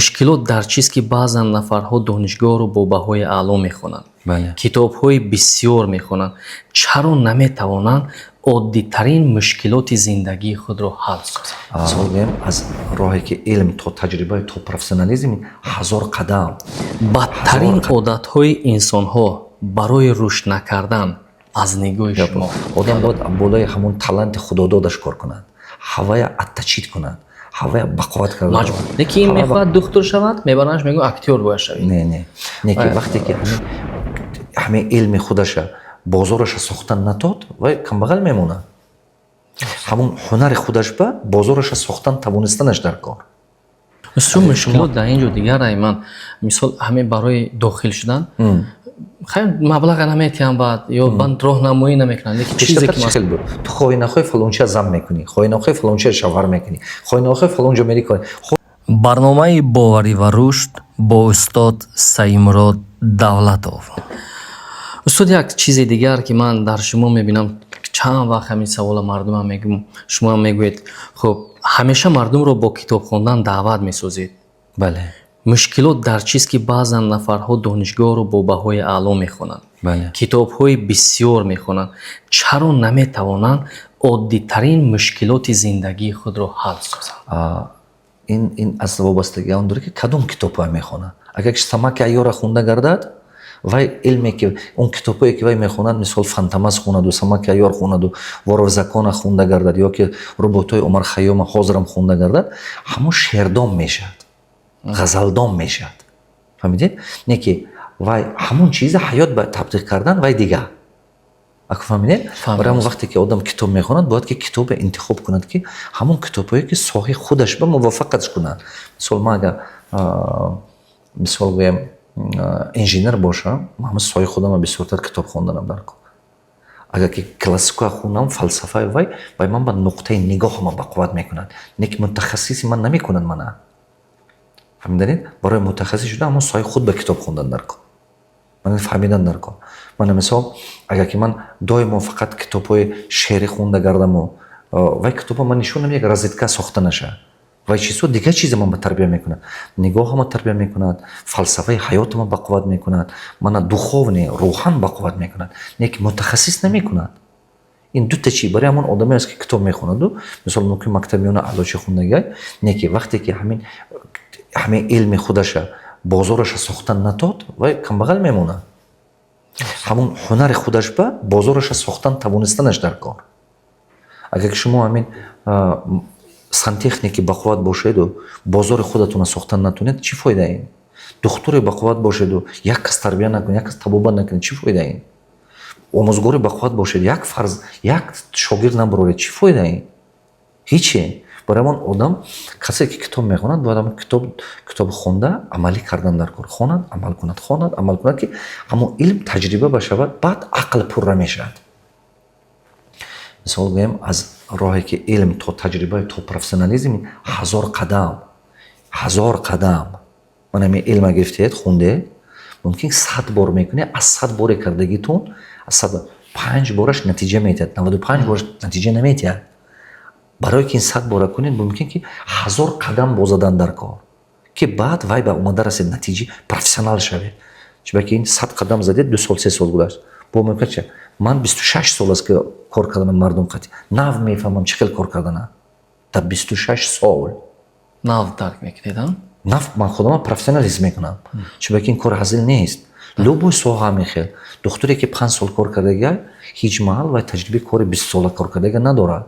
Мушкилот дар чист, ки баъзан нафарҳо донишгоҳро бо баҳои аъло мехонанд, китобҳои бисёр мехонанд, чаро наметавонанд оддитарин мушкилоти зиндагии худро ҳал созанд? Мисол гӯем, аз роҳе ки илм то таҷриба, то профессионализм ҳазор қадам. Бадтарин одатҳои инсонҳо барои рушд накардан аз нигоҳи шумо? Одам бояд болои ҳамон таланти худододаш кор кунад, ҳавая отточить кунад, ҳавая бақувват карда. Не ки ин мехоҳад духтур шавад, мебаранаш, мегӯ, актёр бояд шавӣ. Не, не ки вақте ки ҳамин илми худаша бозораша сохтан натод, вай камбағал мемонад. Ҳамон ҳунари худаш ба бозораша сохтан тавонистанаш дар кор. Бисёр мушкилот дар ин ҷо дигар ай ман мисол, ҳамин барои дохил шудан хайр маблаға наметиҳам, баъд ё банд роҳнамоӣ намекунанд, лекин чизе ки хел буд, ту хоҳӣ нахоҳӣ фалонча зам мекунӣ, хоҳӣ нахоҳӣ фалонча шавҳар мекунӣ, хоҳӣ нахоҳӣ фалонҷо мери кор. Барномаи «Боварӣ ва рушд» бо устод Саимурод Давлатов. Устод, як чизи дигар, ки ман дар шумо мебинам, чанд вақт ҳамин савола мардумам мегӯм, шумоам мегӯед, хуб, ҳамеша мардумро бо китоб хондан даъват месозед. Бале. Мушкилот дар чист, ки баъзан нафарҳо донишгоҳро бо баҳои аъло мехонанд, китобҳои бисёр мехонанд, чаро наметавонанд оддитарин мушкилоти зиндагии худро ҳал созанд? Ин аз вобастагии он дорад, ки кадом китобҳое мехонад. Агар ки Самаки Айёра хонда гардад, вай илме ки он китобҳое ки вай мехонад, мисол, Фантомас хонаду, Самаки Айёр хонаду, Вор в законе хонда гардад ё ки Рубоиёти Умар Хайёма ҳозирам хонда гардад, ҳамон шеърдон мешавад, ғазалдон мешавад, фаҳмидед? Не ки вай ҳамон чиза ҳаёт ба табдиқ кардан, вай дигар. Аку фаҳмидед? Барои ҳамон вақте ки одам китоб мехонад, бояд ки китобе интихоб кунад, ки ҳамон китобҳое ки соҳаи худаш ба мувофиқатш кунад. Мисол, ман агар, мисол гӯем, инженер бошам, ман ҳамин соҳаи худама бисёртар китоб хонданам дар кор. Агар ки классикоя хонам, фалсафаи вай ман ба нуқтаи нигоҳама бақувват мекунад, не ки мутахассиси ман намекунад мана. Фаҳмиданед? Барои мутахассис шудан ҳамон соҳаи худ ба китоб хондан дар кор, ман фаҳмидан дар кор. Мана, мисол, агар ки ман доимо фақат китобҳои шеърӣ хонда гардаму, вай китобҳо ман нишон намедиҳад, розетка сохта нашавад. Вай чизҳо дигар чизе ман ба тарбия мекунад: нигоҳама тарбия мекунад, фалсафаи ҳаётама бақувват мекунад, мана духовный, рӯҳан бақувват мекунад, не ки мутахассис намекунад. Ин дута чи. Барои ҳамон одаме аст, ки китоб мехонаду, мисол, мумкин мактаби миёна аълочӣ хондагиай, не ки вақте ки ҳамин илми худаша бозораша сохтан натод, вай камбағал мемонад. Ҳамон ҳунари худаш ба бозораша сохтан тавонистанаш дар кор. Агар ки шумо ҳамин сантехники бақувват бошеду, бозори худатонро сохтан натонед, чӣ фоида ин? Духтуре бақувват бошеду, як кас тарбия накунед, як кас табобат накунед, чӣ фоида ин? Омӯзгори бақувват бошед, як фарз, як шогирд набароред, чӣ фоида ин? Ҳиче. Барои ҳамон одам, касе ки китоб мехонад, бояд ҳамон китоб хонда амалӣ кардан дар кор. Хонад, амал кунад, хонад, амал кунад, ки ҳамон илм таҷриба башавад, баъд ақл пурра мешавад. Мисол гӯем, аз роҳе ки илм то таҷриба, то профессионализм ҳазор қадам, ҳазор қадам. Ман ҳамин илма гирифтед, хундед, мумкин 100 бор мекунед, аз 100 боре кардагитон аз 100 панҷ бораш натиҷа медиҳад, 95 бораш натиҷа намедиҳад. Барое ки ин 100 бора кунед, мумкин ки ҳазор қадам бозадан дар кор, ки баъд вай ба омада расед, натиҷи профессионал шавед. Чунки ин 100 қадам задед, 2 сол, 3 сол гузашт, бо мумкин чи ман 26 сол аст, ки кор карданам мардум қатӣ, нав мефаҳмам чӣ хел кор кардана дар 26 сол. Нав дарк мекунед, а? Нав ман худама профессионализм мекунам, чунки ин кор ҳазил нест. Любой соҳа мехел. Духтуре ки 5 сол кор кардагия, ҳеҷ маҳал вай таҷрибаи кори 20сола кор кардага надорад.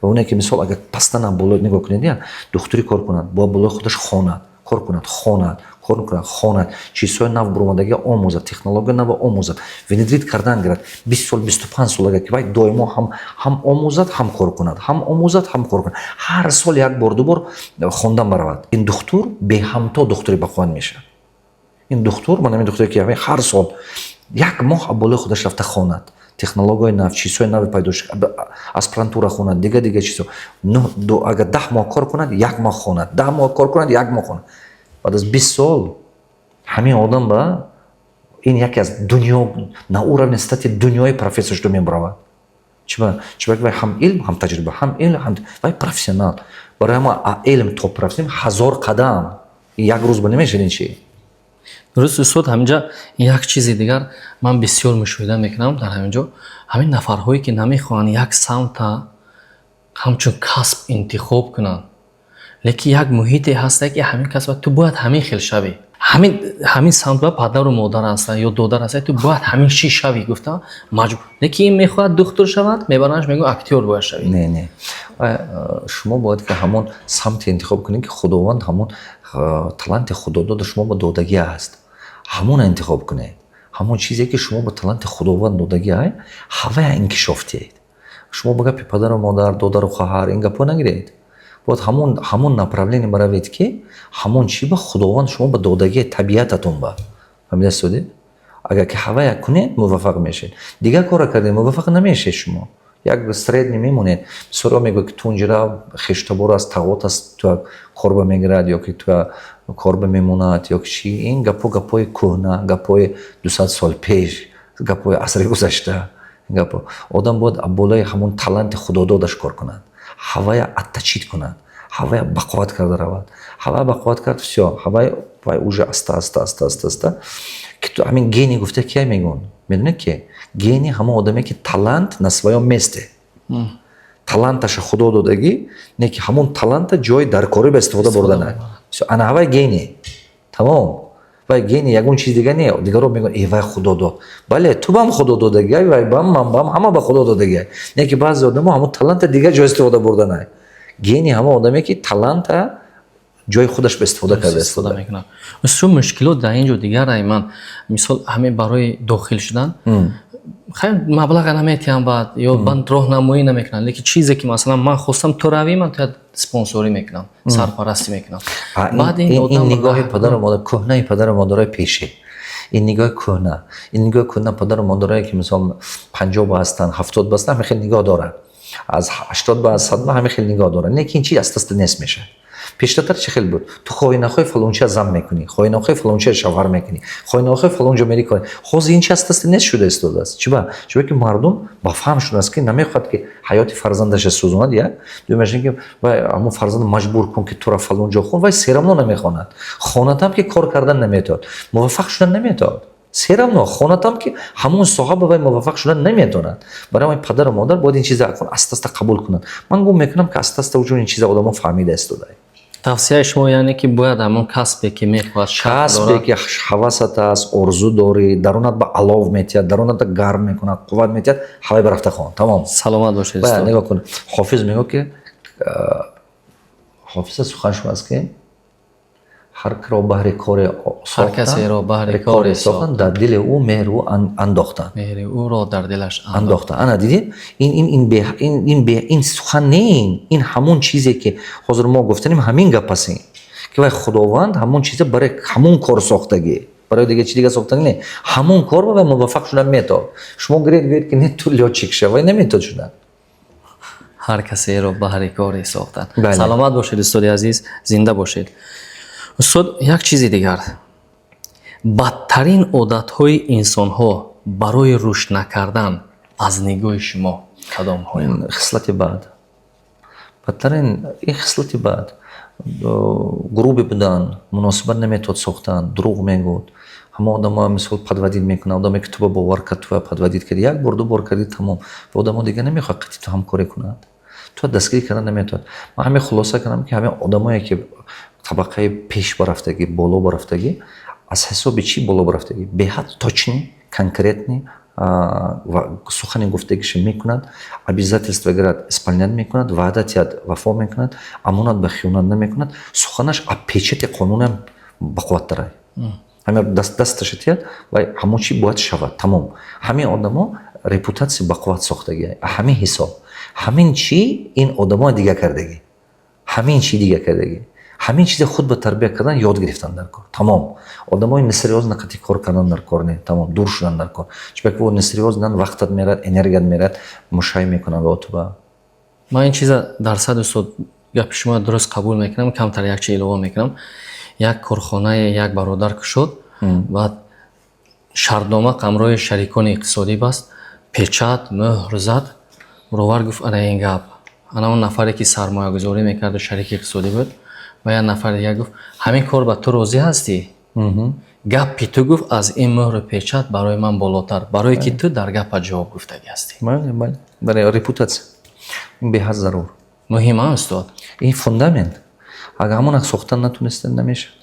Ва оне ки, мисол, агар пастана боло нигоҳ кунед, я духтури кор кунад, бояд болои худаш хонад, кор кунад, хонад, кор кунад, хонад, чизҳои нав буромадагия омӯзад, технология нава омӯзад, внедрить кардан гирад. 20 сол, 25 сол агар ки вай доимо ҳам омӯзад, ҳам кор кунад, ҳам омӯзад, ҳам кор кунад, ҳар сол як бор, ду бор хондан баравад, ин духтур беҳамто духтури бақувват мешавад. Ин духтур, ман ҳамин духтуре ки ҳар сол як моҳ болои худаш рафта хонад, технологияи нав, чизҳои нави пайдо шуд, аспирантура хонад, дига дига чизҳо, агар 10 моҳ кор кунад, як моҳ хонад, 10 моҳ кор кунад, як моҳ хонад, баъд аз 20 сол ҳамин одам ба ин яке аз дунё на уровне стати дунёи профессор шуда мебаравад. Чиба? Чиба вай ҳам илм, ҳам таҷриба, ҳам илм, ҳам вай профессионал. Барои ҳама илм то профессионал ҳазор қадам. Як рӯз ба намешавад ин чи. Дуруст, устод. Ҳаминҷа як чизи дигар ман бисёр мушоҳида мекунам. Дар ҳамин ҷо ҳамин нафарҳое, ки намехоҳанд як самта ҳамчун касб интихоб кунанд, лекин як муҳите ҳаста, ки ҳамин касба ту бояд ҳамин хел шавӣ, ҳамин самт ба падару модар ҳастанд ё додар ҳастанд, ту бояд ҳамин чӣ шавӣ гуфта маҷбур. Лекин ин мехоҳад духтур шавад, мебаранаш, мегӯ, актёр бояд шавӣ. Не, не, шумо бояд ки ҳамон самте интихоб кунед, ки Худованд ҳамон таланти худодода шумо ба додагӣ аст, ҳамона интихоб кунед. Ҳамон чизе, ки шумо ба таланти Худованд додагӣ ай, ҳавая инкишоф диҳед. Шумо ба гапи падару модар, додару хоҳар, ин гапҳо нагиред. Бояд ҳамон направление баравед, ки ҳамон чӣ ба Худованд шумо ба додагии табиататон ба фаҳмида. Агар ки ҳавая кунед, муваффақ мешед. Дигар кора кардед, муваффақ намешед. Шумо як средний мемонед. Бисёрҳо мегӯяд, ки ту унҷира хештабор аст, тағот аст, ту корба мегирад ё ки ту корба мемонад ё ки чӣ. Ин гапҳо гапҳои кӯҳна, гапҳои 200 сол пеш, гапҳои асри гузашта. Гапҳо, одам бояд болои ҳамон таланти худододаш кор кунад, ҳавая отточить кунад, ҳавая бақувват карда равад. Ҳавая бақувват кард, всё, ҳавай вай уже аста аста, аста аста, аста. Ҳамин гений гуфта кия мегӯн, медонед ки гений ҳамон одаме, ки талант на своем месте, таланташа Худо додагӣ, не ки ҳамон таланта ҷои даркорӣ ба истифода бурданад. Ана ҳавай гений, тамом, вай гений, ягон чиз дига не. Дигаро мегӯянд: «Э, вай Худо дод». Бале, ту бам Худо додагиай, вай бам, ман бам, ҳама ба Худо додагиай, не ки баъзе одамо ҳамон таланта дигар ҷо истифода бурданай. Гений ҳамон одаме, ки таланта ҷои худаш ба истифода карда. Истифода мекунад. Устод, мушкилот дар ин ҷо дигар ай. Ман, мисол, ҳамин барои дохил шудан хайр, маблаға наметиҳам, баъд ё банд роҳнамоӣ намекунам, лекин чизе ки, масалан, ман хостам ту равӣ, ман туя спонсорӣ мекунам, сарпарастӣ мекунам. Баъд ин нигоҳи падару модар, кӯҳнаи падару модарои пеши, ин нигоҳи кӯҳна, ин нигоҳи кӯҳна. Падару модарое, ки, мисол, 50 ба ҳастанд, 70 ба ҳастанд, ҳамин хел нигоҳ доранд, аз 80 ба, аз 100 ба ҳамин хел нигоҳ доранд. Лекин ин чиз аста аста нест мешавад. Пештартар чӣ хел буд? Ту хоҳӣ нахоҳӣ фалонча зан мекунӣ, хоҳӣ нахоҳӣ фалонча шавҳар мекунӣ, хоҳӣ нахоҳӣ фалонҷо мери кор. Ҳозир ин чи аста аста нест шуда истодааст. Чиба? Чунки ки мардум ба фаҳм шудааст, ки намехоҳад, ки ҳаёти фарзандаша сӯзонад. Як дуюмаш ин ки вай ҳамон фарзанд маҷбур кун, ки тура фалонҷо хун, вай всё равно намехонад. Хонатам, ки кор кардан наметавонад, муваффақ шудан наметавонад. Всё равно хонатам, ки ҳамон соҳа ба вай муваффақ шудан наметавонад. Барои ҳамин падару модар бояд ин чиза аста аста қабул кунанд. Ман гум мекунам, ки аста аста уҷо ин чиза одамо фаҳмида истодаанд. Тавсияи шумо, яъне ки бояд ҳамон касбе, ки мехоҳад, касбе, ки ҳавасат аст, орзу дорӣ, дарунат ба алов метиҳад, дарунат гарм мекунад, қувват метиҳад, ҳавай ба рафта хон, тамом. Саломат бошед. Нигоҳ кун, Ҳофиз мегӯяд, ки Ҳофиза суханшон аст, ки ҳар киро баҳри коре ҳар касеро баҳри коре сохтанд, дар дили ӯ меҳри ӯ андохтанд. Меҳри ӯро дар дилаш андохтанд. Ана дидед, ин сухан не, ин ҳамон чизе, ки ҳозир мо гуфтанем, ҳамин гап аст, ки вай Худованд ҳамон чиза барои ҳамон кор сохтагӣ, барои дига чи дига сохтагӣ не. Ҳамон кор ба вай муваффақ шудан метавад. Шумо гиред, гӯед, ки не, ту лётчик ша, вай наметавад шудан. Ҳар касеро баҳри коре сохтанд. Саломат бошед, устоди азиз, зинда бошед. Устод, як чизи дигар: бадтарин одатҳои инсонҳо барои рушд накардан аз нигоҳи шумо кадомҳоянд? Хислати бад, бадтарин ин хислати бад: грубый будан, муносибат наметавад сохтан, дурӯғ мегӯд. Ҳама одамо, мисол, подводить мекунад. Одаме, ки ту ба бовар кард, ту подводить карди, як бор, ду бор кардӣ, тамом, ва одамо дига намехоҳад қатъи ту ҳамкорӣ кунад, ту дастгирӣ кардан наметавонад. Ман ҳамин хулоса кардам, ки ҳамин одамое, ки табақаи пеш барафтагӣ, боло барафтагӣ, аз ҳисоби чӣ боло барафтагӣ? Беҳад точный, конкретный ва сухани гуфтагиша мекунад, обязательство гирад, исполнять мекунад, ваъда тиҳад, вафо мекунад, амонат ба хиёнат намекунад, суханаш а печати қонунам бақувваттарай. Ҳамин дасташа тиҳад, вай ҳамон чӣ бояд шавад, тамом. Ҳамин одамо репутатсия бақувват сохтагӣ. Ҳамин ҳисоб, ҳамин чӣ ин одамо дига кардагӣ, ҳамин чӣ дига кардагӣ, ҳамин чизе худ ба тарбия кардан ёд гирифтан дар кор, тамом. Одамои несерьёзно қатъи кор кардан дар кор не, тамом, дур шудан дар кор. Чунки во несерьёзно вақтат мерад, энергият мерад, мушай мекунад ба туба. Ман ин чиза дар сад, устод, гапи шумо дуруст қабул мекунам, камтар як чи илова мекунам. Як корхонае як бародар кушод, баъд шартнома ҳамроҳи шарикони иқтисодӣ баст, печать, мӯҳр зад. Бировар гуфт: «Ана ин гап». Ана он нафаре, ки сармоягузорӣ мекарду шарики иқтисодӣ буд. Ва як нафар дигар гуфт: «Ҳамин кор ба ту розӣ ҳастӣ? Гапи ту, — гуфт, — аз ин мӯҳру печат барои ман болотар, барое ки ту дар гапа ҷавоб гуфтагӣ ҳастӣ». Бале, репутатсия ин беҳад зарур. Муҳим, а, устод? Ин фундамент. Агар ҳамона сохтан натунистан, намешавад.